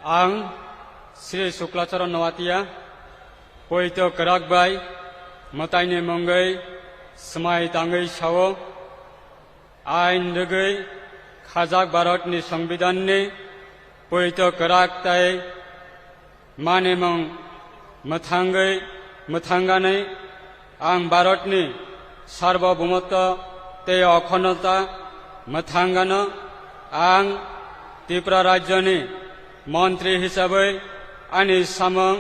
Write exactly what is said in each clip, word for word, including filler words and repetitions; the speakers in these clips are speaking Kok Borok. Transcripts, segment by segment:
Ang Sri Suklacharan Noatia, poito kwrak bai mwtaini mungwi swmai tangwi sao, ain rwgwi khajak Bharatni Songbidanni poito kwrak tei manimung mwthangwi mwthanganwi ang Bharatni sarvabhaumotto tei okhonotta mwthangano. Ang Tripura rajyoni montri hisabwi ani samung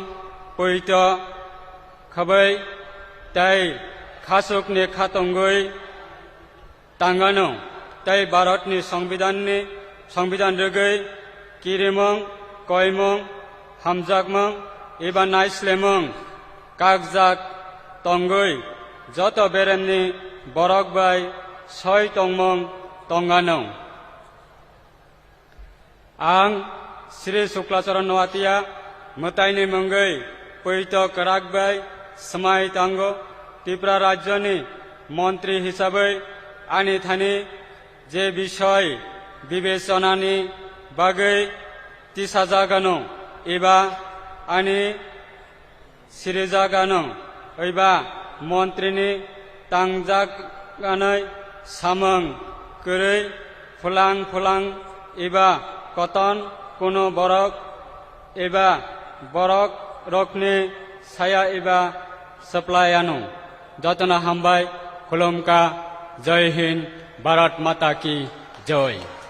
poito khwbai tei khasukni khatungwi tangano tei Bharatni Songbidanni, Songbidan rwgwi kirimung, koimung, hamjakmung eba naislemung kakjak tongwi joto beremni borok bai soi tongmung tongano. Ang Sri Suklacharan Noatia mwtaini mungwi poito kwrak bai swmai tango, Tripura rajyoni montri hisabwi ani thani je bisoi bibechanani bagwi tisajagano eba ani sirijagano eba montrini tangjaganai samung kwrwi phulang phulang eba koton kuno borok eba borok rokni saya eba supply ano. Jotono hambai khulumka. Jai Hind, Bharat Mata Ki Jai.